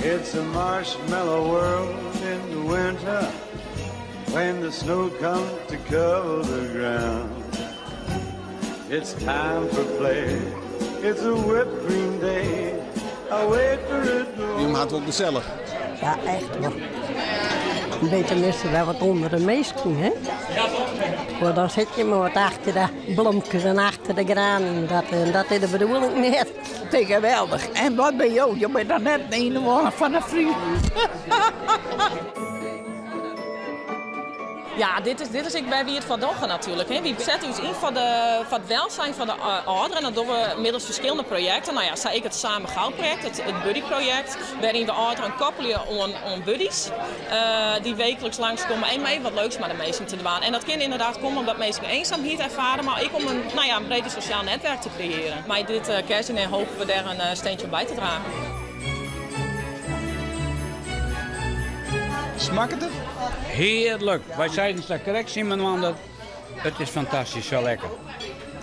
It's a marshmallow world in the winter when the snow comes to cover the ground. It's time for play. It's a whipped cream day. I wait for it to Jim hat wol gesellich. Ja, echt wol. Better wer wat ûnder de minsken, hè? Want dan sit je mar wat achter de blomkes en achter de graan. Dat is de bedoeling net. Het is geweldich. En wat binne jo? Jo binne dan net in ynwenner fan de Fries. Ja, dit is ek wêr't wy it foar dogge natuerlik. Hè. Wy sette ús yn foar it welzijn fan de âlderen. En dat dogge we middels ferskillende projekten. No ja, sa ek it Samen Goud projekt, it buddy projekt, wêryn't we âlderen koppelje oan buddies dy't wykliks langskomme en even wat leuks mei de minsken te dwaan. En dat kin ynderdaad komme omdat minsken iensumheid erfare, mar ek om in, no ja, in breder sosjaal netwurk te kreëarjen. Mei dit kerstdiner hoopje we dêr in steantsje oan by te dragen. Smakket it? Hearlik. Wy seiden sa krekt tsjin inoar, it is fantastysk sa lekker.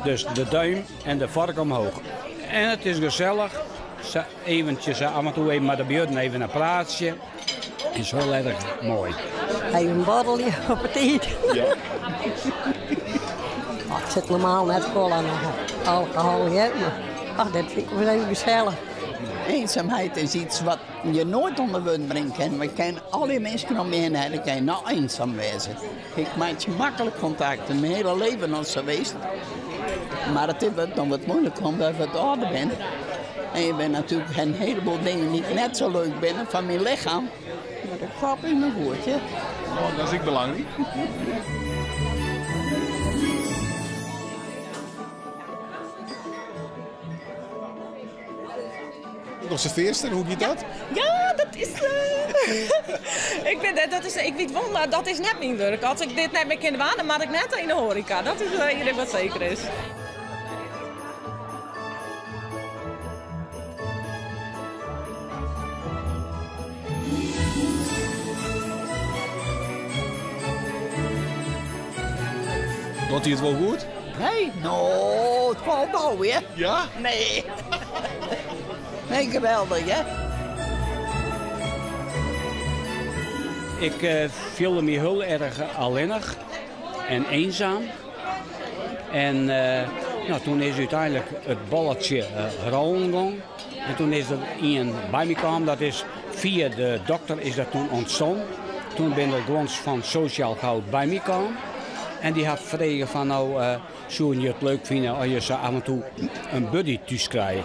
Dus de duim en de foark omhoog. En it is gesellich. Sa eventjes af en toe even mei de buorren even in praatsje. Is hiel erch moai. Even in borrelje op 'e tiid. Ja. Ik sit normaal net fol oan alkohol, hear, mar ach, dit fyn ik wol even gesellich. Eenzaamheid is iets wat je noait ûnder wurden bringe kin. We kinne al dy minsken om je hinne ha, dan kin je noch iensum wêze. Ik meitsje maklik kontakt, myn hiele leven al sa west. Mar it wurdt noch wat muoiliker omdat ik wat âlder bin. En je binne natuerlik in heleboel dingen dy't net sa leuk binne foar myn lichem. Mar de kop is noch goed, ja. Oh, dat is ek belangryk. Noch servearster, hoe giet dat? Ja, dat is. Ik, bin, dat is, ik wit wol, mar dat is net myn wurk. As ik dit net mear kin dwaan, dan moat ik net yn de hoareka. Dat is ien wat seker is. Docht hy it wol goed? Nee, no, it falt ôf, hear. Ja? Nee. Nee, geweldich, hè? Ik uh, fielde my hiel erch allinnich en eenzaam. En uh, no, toen is úteinlik it balletsje uh, rollen gong. En toen is der ien by my kaam, dat is fia de dokter is dat toen ûntstien. Toen binne der guons fan Sociaal Goud by my kaam. En dy hat frege fan no, uh, soene je it leuk fine as je sa af en toe in buddy thús krije?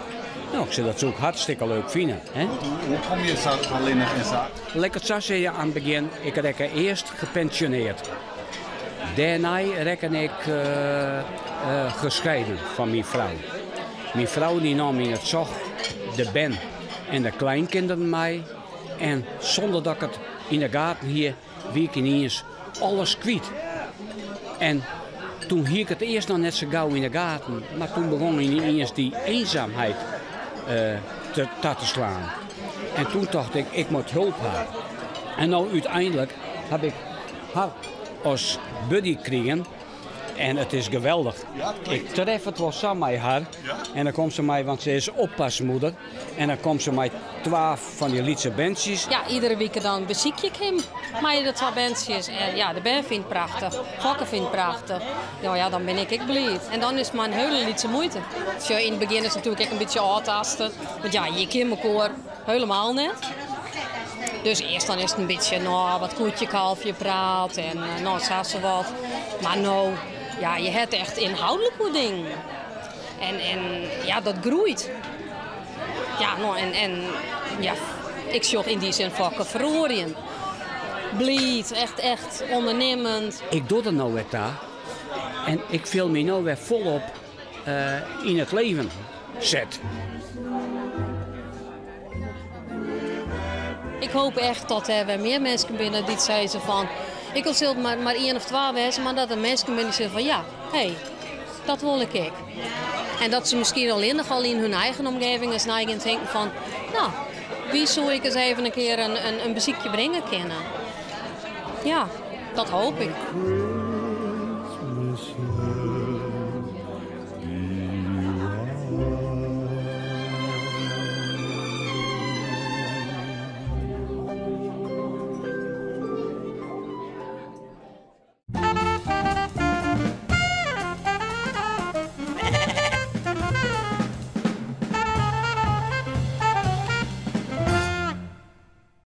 No, ik sei dat soe ik hartstikke leuk fine. Hè? Hoe komme je sa allinnich en sa? Lit ik it sa sizze oan it begjin, ik rekke earst gepensioneerd. Dêrnei rekke ik uh, uh, gescheiden fan myn frou. Myn frou dy naam yn it skoft de bern en de kleinkinderen mei. En sûnder dat ik it yn de gaten hie, wie ik yniens alles kwyt. En toen hie ik it earst noch net sa gau yn de gaten, mar toen begûn yniens dy eenzaamheid uh, te, ta te slaan. En toen tocht ik, ik moat help ha. En no úteinlik ha ik har as buddy krigen. En it is geweldich. Ik tref it wol sa mei har. En dan komt se mei, want se is oppasmoeder. En dan komt se mei twa fan dy lytse berntsjes. Ja, iedere wike dan besykje ik him mei de twa berntsjes. En ja, de bern fynt it prachtich, Fokke fynt it prachtich. No ja, dan bin ik ek bliid. En dan is it mar in hiele lytse muoite. Sjoch, yn it begjin is it natuerlik ek in bytsje ôftaste. Want ja, je kenne elkoar hielendal net. Dus earst dan is it in bytsje, no, wat koetje kalfje praat en no, sa sa wat. Mar no, ja, je ha it echt ynhâldlik oer dingen. En ja, dat groeit. Ja, no, en ja, ik sjoch yn dy sin Fokke feroarjen. Bliid, echt, echt ûndernimmend. Ik doch der no wer ta en ik fiel my no wer folop uh, yn it leven set. Ik hoop echt dat der wer mear minsken binne dy't sizze fan, ek al sil it mar ien of twa wêze, mar dat der minsken binne dy't sizze fan ja, hé, dat wol ik ek. En dat se miskien allinnich al yn hun eigen omgeving ris nei gean tinken fan, no, wie soe ik ris even in kear in besykje bringe kinne. Ja, dat hoopje ik. Christmas.